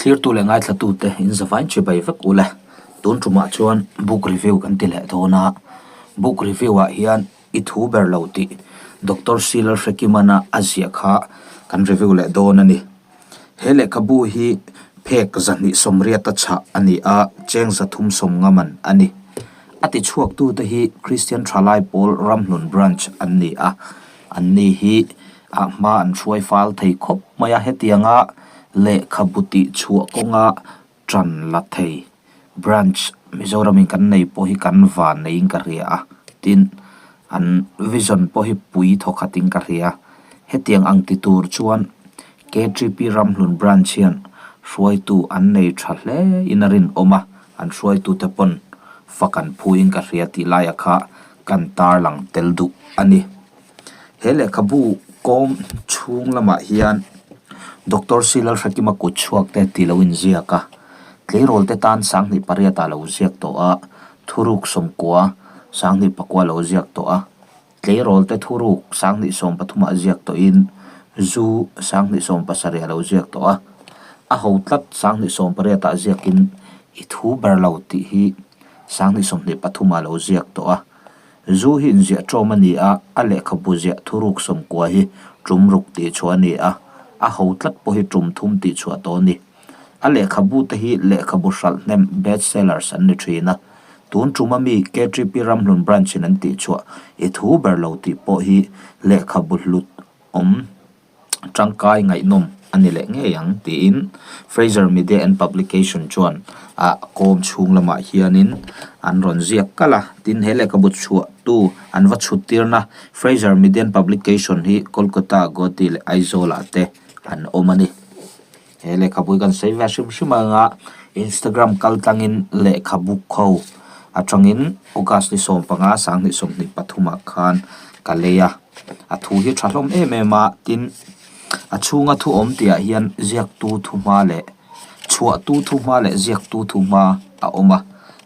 Thlirtu leh ngaithlatute in zavain chibai vek u le. Tun tumah chuan book review kan ti leh dawn a, book review ah hian i thu ber lo tih Doctor C Lalhrekimana a ziah kha kan review leh dawn a ni. He lehkhabu hi phek 280 a chhah a ni a, cheng 350 man a ni. A tichhuaktute hi Kristian Thalai Pawl Ramhlun Branch an ni a, anni hi a hma an hruai fal thei khawp mai a, hetianga lehkhabu tihchhuah kawnga tan la thei branch Mizoramin kan nei pawh hi kan van neiin ka hria a, tin an vision pawh hi pui thaw khatin ka hria. Hetiang ang ti tur chuan KTP Ramhlun branch hian hruaitu an nei tha hle in a rinawm a, an hruaitute pawn fak an phuin ka hria tih laia kha kan tarlang tel duh a ni. He lehkhabu kawm chhung lamah hian Doctor C Lalhrekima kut chhuak te tih lo inziak a, tleirawl te tan 28 ah lo ziak tawh a, thuruk 90 29 lo ziak tawh a, tleirawl te thuruk 2013 ah ziak tawhin zu 2017 ah lo ziak tawh a, a ho tlat 2018 ah ziakin i thu ber lo tih hi 2023 ah lo ziak tawh a. Zu hi inziah ṭawm a ni a, a lehkhabu ziah thuruk 90 hi ṭum ruk tih chhuah a ni a, a ho tlat pawh hi ṭum thum tih chhuah tawh a ni. A lehkhabu te hi lehkhabu hralh hnem, best sellers, an ni ṭhin a. Tun ṭuma mi KTP Ramhlun Branch in an tih chhuah i thu ber lo tih pawh hi lehkhabu hlut awm. tangkai ngaihnawm a ni leh ngei ang tiin Fraser Media and Publication chuan ah kawm chhung lamah hianin an rawn ziak kalh a, tin he lehkhabu chhuah tu an va chhut tirna Fraser Media and Publication hi Kolkata, Guwahati leh Aizawl ah te an awm a ni. He lehkhabu hi kan sawi ve hrim hrim anga Instagram kal tlangin lehkhabu kho atangin August ni 15 2023 ah khan ka lei a, a thu hi tha hlawm em em a, tin a chhunga thu awm tih ah hian ziaktu thu hma leh chhuahtu thu hma leh ziaktu thu hma a awm a,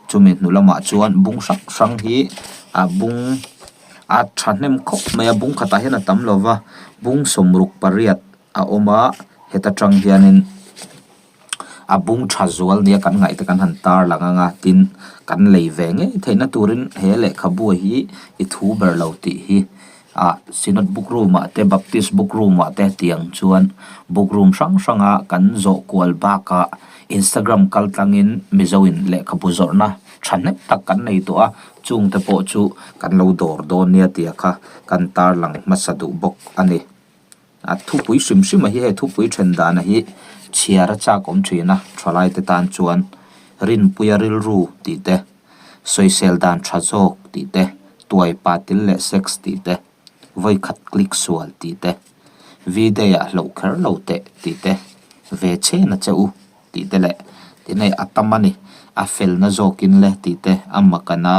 chumi hnu lamah chuan bung hrang hrang hi a bung a thahnem khawp mai a, bung khatah hian a tam lova bung 68 a awm a, heta tang hianin a bung tha zual nia kan ngaih te kan han tar lang ang a, tin kan lei ve ngei theihna turin he lehkhabu hi i thu ber lo tih hi ah synod book room ah te baptist book room ah te tiang chuan book room hrang hrang a kan zawh kual bakah instagram kal tlangin mizo in lehkhabu zawrhna thahnem tak kan nei tawh a, chung te pawh chu kan lo dawr dawn nia tia kha kan tar lang hmasa duh bawk a ni. A thupui hrim hrim a hi hei thupui then dan a hi chhiar a chak awm thin a thalai te tan chuan rinpuia rilru tih te sawisel dan tha zawk tih te tuai pa til leh sex tih te vawikhat click sual tih te v-day ah hloh kher lo teh tih te ve chhen a che u tih te leh tin hei a tam a ni a felna zawkin le tih te a makana.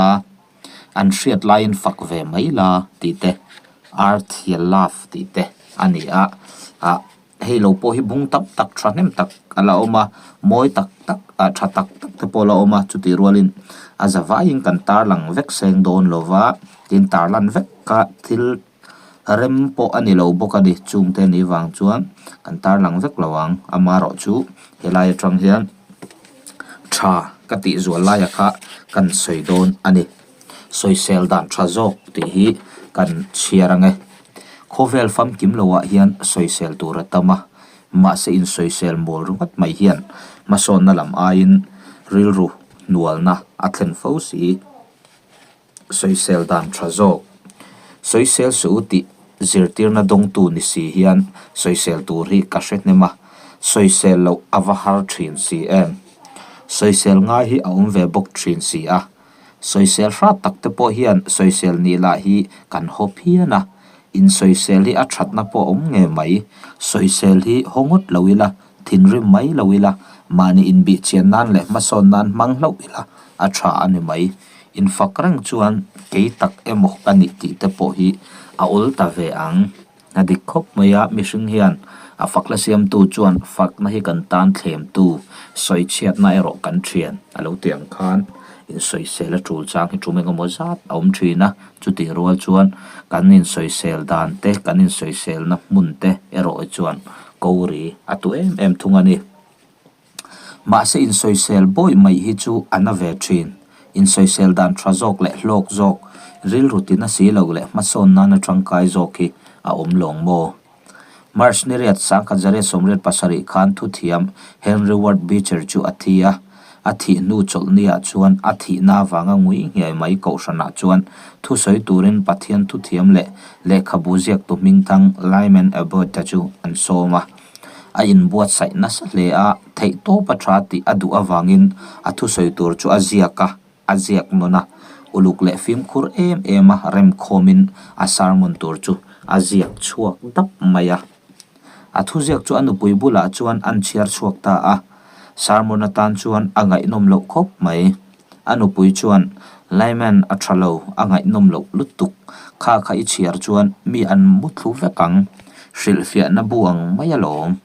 An hriat laiin fak ve mai la tih te, Earth your love tih te a ni a. Ah hei lo pawh hi bung tam tak thahnem tak a la awm a, mawi tak tak ah tha tak tak te pawh a la awm a, chutih rualin a za vaiin kan tarlang vek seng dawn lo va, tin tarlan vek kha thil rem pawh a ni lo bawk a ni. Chungte nih vang chuan kan tarlang vek lo ang, amaherawhchu helai atang hian. Tha ka tih zual laia kha kan sawi dawn a ni. Sawisel dan tha zawk tih hi kan chhiar ang e. Khawvel famkim loah hian sawisel tur a tam a, mahse insawisel mawl ringawt mai hian hmasawnna lam aiin rilru hnualna a thlen fo si. Sawisel dan tha zawk. Sawisel suh u tih zirtirna dawngtu ni si hian sawisel tur hi ka hre hnem a, sawisel loh a va har thin si em. Sawisel ngai hi a awm ve bawk thin si a. Sawisel hrat tak te pawh hian sawisel nih lah hi kan haw phian a, insawisel hi a thatna pawh a awm nge mai. Sawisel hi haw ngawt lo ila, thinrim mai lo ila, mahni inbihchian nan leh hmasawn nan hmang hlauh ila a tha a ni mai. Infak reng chuan kei tak emaw ka nih tih te pawh hi a awl ta ve ang. A dik khawp mai a, mihring hian a fakna siamtu chuan fakna hi kan tan thlemtu, sawichhiatna erawh kan thian a lo ti ang khan insawisel a tul chang hi tum engemaw zat a awm thin a, chutih rual chuan kan insawisel dan te, kan insawiselna hmun te erawh hi chuan ko ri a tu em em thung a ni. Mahse insawisel bawih mai hi chu a na ve thin. Insawisel dan tha zawk leh hlawk zawk, rilru tina si lo leh hmasawn nana tangkai zawk hi a awm lawng maw? March ni riat 1987 khan thuthiam Henry Ward Beecher chu a thi a. A thih hnu chawlhniah chuan a thihna avanga ngui nghiai mai kohhranah chuan thusawi turin Pathian thuthiam leh lehkhabu ziaktu hmingthang Lyman Abbott-a chu an sawm a. A inbuatsaih nasa hle a, theihtawp a tha tih a duh avangin a thusawi tur chu a ziak a, a ziak nawn a, uluk leh fimkhur em em a remkhawmin a sermon tur chu a ziak chhuak dap mai a. A thuziak chu a nupui bulah chuan an chhiar chhuak ta a, sermon atan chuan a ngaihnawm loh khawp mai. A nupui chuan, Lyman a tha lo, a ngaihnawm loh lutuk. Kha kha i chhiar chuan mi an mu thlu vek ang. Hrilhfiahna bu ang mai alawm.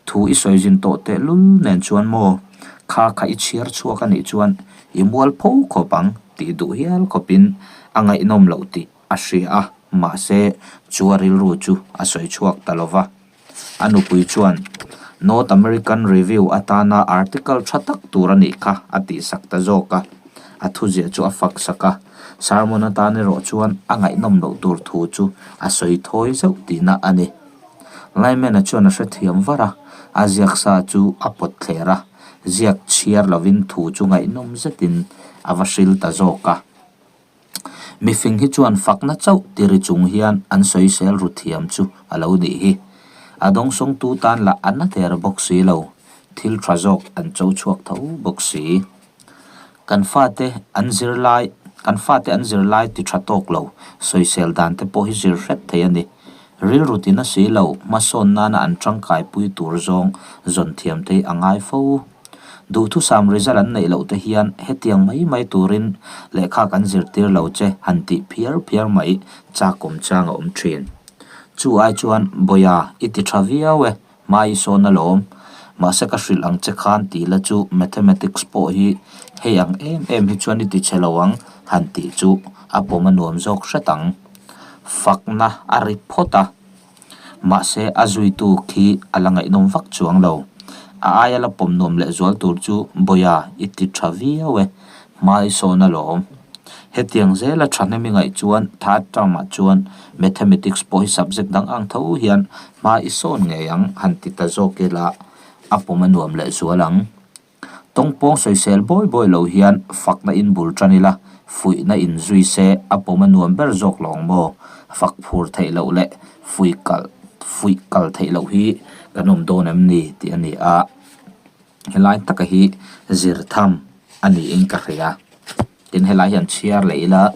Thu i sawi zin tawh tehlul nen chuan maw, kha kha i chhiar chhuak a nih chuan i mual pho khawp ang tih duh hial khawpin a ngaihnawm loh tih a hria a, mahse chu a rilru chu a sawi chhuak ta lo va. A nupui chuan North American Review atana article tha tak tur a nih kha a tihsak ta zawk a, a thuziah chu a fak sak a, sermon atan erawh chuan a ngaihnawm loh tur thu chu a sawi thawi zeuh tihna a ni. Lyman-a chuan a hrethiam var a, a ziak sa chu a pawt thler a, ziak chhiar lovin thu chu ngaihnawm zetin a va hril ta zawk a. Mifing hi chuan fakna chauh ti ri chung hian an sawisel ru thiam chu a lo nih hi. A dawngsawngtu tan lah a na der bawk si lo, thil tha zawk an cho chhuak tho bawk si. Kan fate an zirlai kan fate an zirlai ti tha tawk lo, sawisel dan te pawh hi zir hret thei a ni. Rilru ti na si lo, hmasawn nana an tangkaipui tur zawng zawn thiam te hi a ngai fo. Duhthusam result an neih loh te hian hetiang mai mai turin lehkha kan zirtir lo che han tih phiar phiar mai chakawm chang a awm thin. Chu ai chuan Bawia i ti tha viau e, hma i sawn alawm. Mahse ka hrilh ang che khan tih la chu Mathematics pawh hi hei ang em em hi chuan i ti chhe lo ang han tih chu a pawm a nuam zawk hret ang. Fakna a ri phawt a. Mahse, a zuitu khi a la ngaihnawm vak chuang lo. A aia la pawm nuam leh zual tur chu Bawia i ti tha viau e, hma i sawn alawm. Hetiang zela thahnem i ngaih chuan third term ah chuan Mathematics pawh hi subject dang ang tho hian hma i sawn ngei ang han ti ta zawk ila a pawm a nuam leh zual ang. Tawngpawng sawisel bawi bawi lo hian fakna in bul tan ila, fuihna in zui se a pawm a nuam ber zawk lawng maw? Fak phur theih loh leh fuih kal fuih kal theih loh hi kan awm dawn em ni tih a ni a, helai taka hi zir tham a niin ka hria. Tin helai hian chhiar leh ila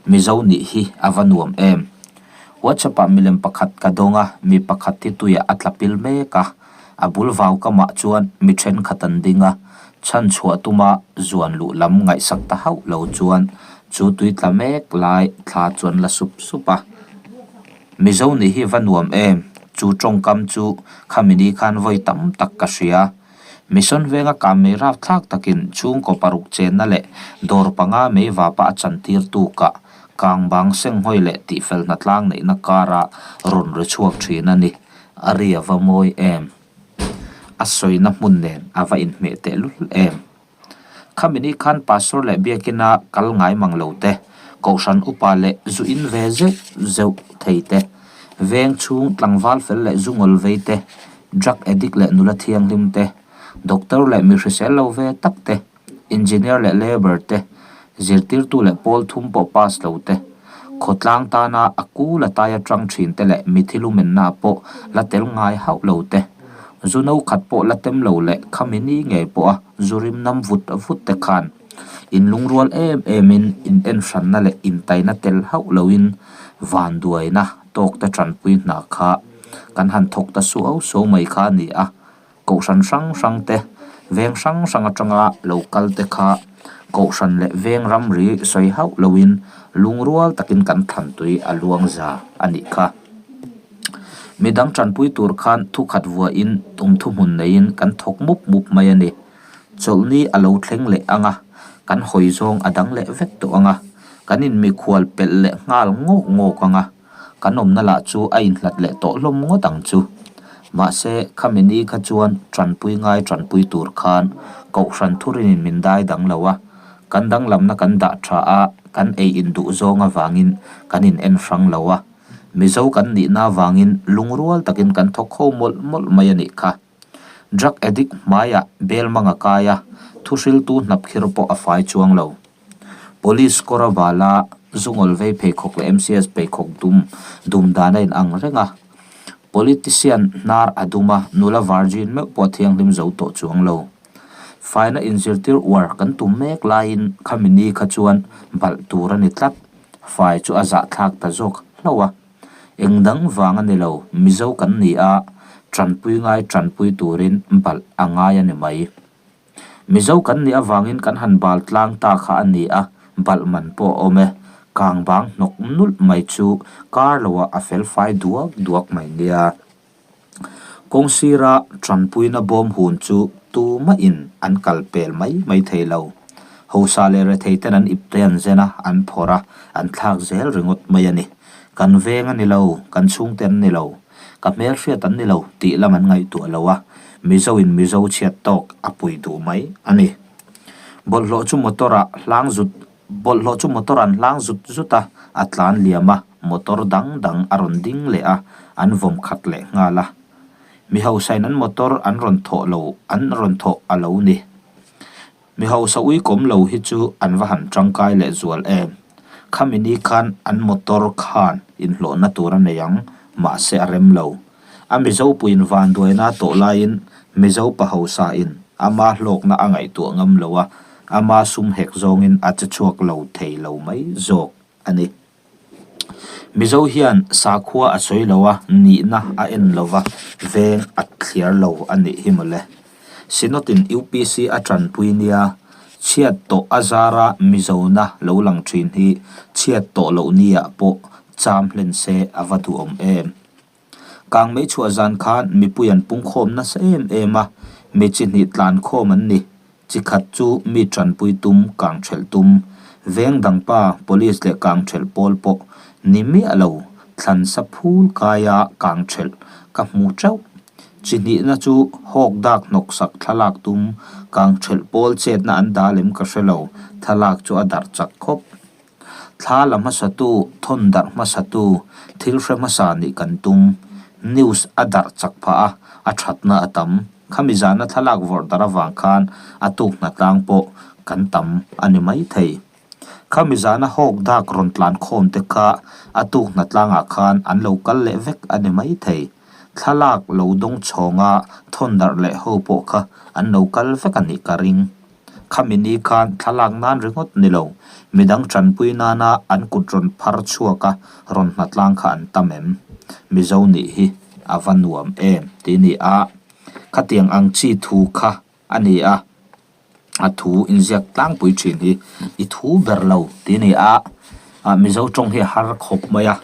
Mizo nih hi a va nuam em. WhatsApp ah milem pakhat ka dawng a, mi pakhat hi tuiah a tla pil mek a, a bul vau kamah chuan mi thenkhat an ding a, chhan chhuah tuma zuan luh lam ngaihsak ta hauh lo chuan chu tui tla mek lai thla chuan la sup sup a. Mizo nih hi va nuam em, chu tawngkam chu khami ni khan vawi tam tak ka hria. Mission venga kah mei rapthlak takin chhungkaw paruk chenna leh dawr panga mei vapa a chantir tukah kang bang senghawi leh tihfel hnatlang neihna kara rawn ri chhuak thin a ni. A ri a va mawi em? A sawina hmun nen a va inhmeh tehlul em? Khami ni khan Pastor leh Biakina kal ngai mang lo te, Kohhran upa leh zu in ve zeuh zeuh thei te, veng chhung tlangval fel leh zu ngawl vei te, drug addict leh nula thianghlim te, doctor leh mi hrisel lo ve tak te, engineer leh labour te, zirtirtu leh pawl thum pawh pass lo te, khawtlang tana a kul a tai atang thin te leh mithi lumenna pawh la tel ngai hauh lo te, zu no khat pawh la tem lo leh khami ni ngei pawha zu rim nam vut vut te khan in lungrual em em in in en hranna leh intaina tel hauh loin vanduaina tawk te tanpui hna kha kan han thawk ta suau suau mai kha a ni a, kohhran hrang hrang te veng hrang hrang atanga lo kal te kha kohhran leh veng ramri sawi hauh loin lungrual takin kan thlan tui a luang za a nih kha. Midang tanpui tur khan thukhat vuahin tum thuhmun neiin kan thawk mup mup mai a ni. Chawlhni a lo thleng leh ang a, kan hawi zawng a dang leh vek tawh ang a, kan inmikhual pelh leh nghal ngawk ngawk ang a, kan awmna lah chu a inhlat leh tawh hlawm ngawt ang chu. Mahse, khami ni kha chuan tanpui ngai tanpui tur khan Kohhran thurinin min dai dang lo a, kan danglamna kan dah tha a, kan ei in duh zawng avangin kan in en hrang lo a, Mizo kan nihna avangin lungrual takin kan thawk ho mawlh mawlh mai a nih kha. Drug addict hmaiah bel mang a kai a, thuhriltu hnapkhir pawh a fai chuang lo. Police kawr a val a, zungawl vei pheikhawk leh MCS pheikhawk dum dum dan a inang reng a. Politician hnar a dum a, nula virgin meuh pawh a thianghlim zo tawh chuang lo. Faina inzirtir uar kan tum mek laiin khami ni kha chuan balh tur a ni tlat. Fai chu a zahthlak ta zawk hlauh a. Eng dang vang a ni lo, Mizo kan ni a, tanpui ngai tanpui turin balh a ngai a ni mai. Mizo kan nih avangin kan han bal tlang ta kha a ni a, balh man pawh a awm e. Kang bang hnawk nulh mai chu kar loah a fel fai duak duak mai nia. Kawng sira tanpuina bawm hun chu tumahin an kal pel mai mai thei lo. Hausa leh rethei ten an ipte an zen a, an phawrh a, an thlak zel ringawt mai a ni. Kan veng a ni lo, kan chhungte an ni lo, ka hmelhriat an ni lo tih lam an ngaihtuah lo a, Mizo in Mizo chhiat tawk a pui duh mai a ni. Bawlhhlawh chu motor ah hlang zut Bawlhhlawh chu motor an hlang zut zut a, a tlan liam a, motor dang dang a rawn ding leh a, an vawm khat leh nghal a. Mi hausain an motor an rawn thawh lo an rawn thawh a lo ni. Mi hausa uikawm lo hi chu an va han tangkai leh zual em. Khami ni khan an motor khan inhlawhna tur a nei ang, mahse a rem lo. A Mizo puiin vanduaina tawh laiin Mizo pa hausain ama hlawkna a ngaihtuah ngam lo a, ama sum hek zawngin a che chhuak lo thei lo mai zawk a ni. Mizo hian sakhua a sawi lo a, nihna a en lo va, veng a thliar lo a nih hi mawle. Synod-in UPC a tanpui nia chhiat tawh a zara Mizona lo lang thin hi chhiat tawh loh niah pawh cham hlen se a va duhawm em. Kang mei chhuah zan khan mipui an pungkhawm nasa em em a, mi chi hnih tlan khawm an ni. Chi khat chu mi tanpui tum, kang thelh tum, veng dang pa, police leh kang thelh pawl pawh ni miah lo, thlan sa phul kaia kang thelh ka hmu teuh. Chi hnihna chu hawk dak hnawk sak thlalak tum, kang thelh pawl chetna an dah lem ka hre lo, thlalak chu a darh chak khawp. Thla la hmasatu, thawn darh hmasatu, thil hre hmasa nih kan tum. News a darh chak phah a, a thatna a tam. Khami zana thlalak vawrh darh avang khan a tuk hnatlang pawh kan tam a ni mai thei. Khami zana hawk dak rawn tlan khawm te kha a tuk hnatlangah khan an lo kal leh vek a ni mai thei. Thlalak lo dawng chhawnga thawn darh leh ho pawh kha an lo kal vek a nih ka ring. Khami ni khan thlalak nan ringawt ni lo, midang tanpui nana an kut rawn phar chhuak a, rawn hnatlang kha an tam em? Mizo nih hi a va nuam em tih ni a, khatiang ang chi thu kha a ni a, a thu inziak tlangpui thin hi i thu ber lo tih ni a, Mizo tawng hi a har khawp mai a,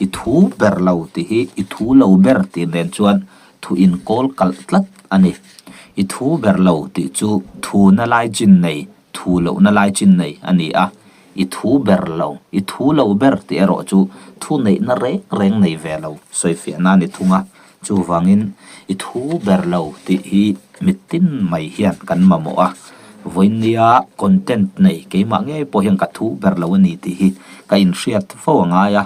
i thu ber lo tih hi i thu lo ber tih nen chuan Thu inkawl kalh tlat a ni. I thu ber lo tih chu thu na lai chin nei, thu lohna lai chin nei a ni a. I thu ber lo, i thu lo ber tih erawh chu thu neihna reng reng nei ve lo sawifiahna a ni thung a. Chuvangin i thu ber lo tih hi mitin mai hian kan mamawh a. Vawinia content nei keimah ngei pawh hian ka thu ber lo a ni tih hi ka inhriat fo a ngai a.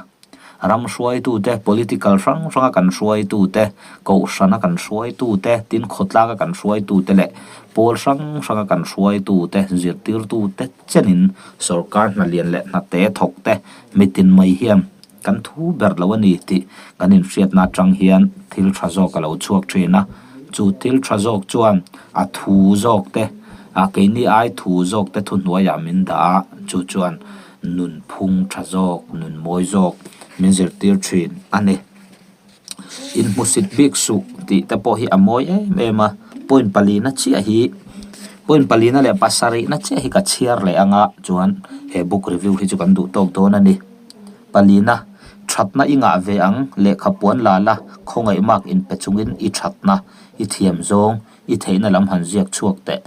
Ram hruaitute, political hrang hranga kan hruaitute, kohhrana kan hruaitute, tin khawtlanga kan hruaitute leh pawl hrang hranga kan hruaitute, zirtirtute chenin sorkar hna lian leh hna te thawk te mitin mai hian kan thu ber lo a ni tih kan inhriatna atang hian thil tha zawk a lo chhuak thin a. Chu thil tha zawk chuan a thu zawk te, a keini ai thu zawk te thuhnuaiah min dah a, chu chuan Nunphung tha zawk, nun mawi zawk min zirtir thin a ni. Inhmusit bik suh tih te pawh hi a mawi em em a, point palina chiah hi point palina leh pasarihna chiah hi ka chhiar leh anga chuan he book review hi chu kan duh tawk dawn a ni. Palina, thatna i ngah ve ang, lehkha puan la la, khawngaih mark inpe chungin i thatna, i thiam zawng, i theihna lam han ziak chhuak teh.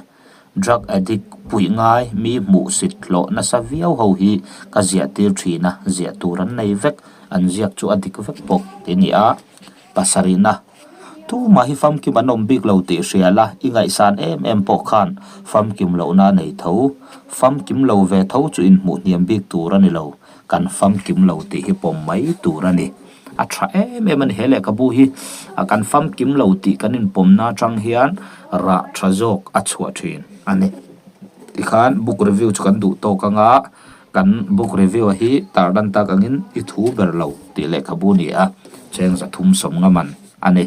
Drug addict puih ngai mi hmuh sit hlawh nasa viau ho hi ka ziah tir thin a, ziah tur an nei vek, an ziak chu a dik vek bawk tih a ni a. Pasarihna. Tumah hi famkim an awm bik lo tih hria la, i ngaihsan em em pawh khan famkim lohna a nei tho. Famkim lo ve tho chu inhmuh hniam bik tur a ni lo, kan famkim lo tih hi pawm mai tur a ni. A tha em em a ni he lehkhabu hi kan famkim lo tih kan inpawmna atang hian rah tha zawk a chhuah thin a ni. Tikhan book review chu kan duh tawk anga kan book review a hi tar lan tak angin i thu ber lo tih lehkhabu a ni a, cheng 370 man a ni.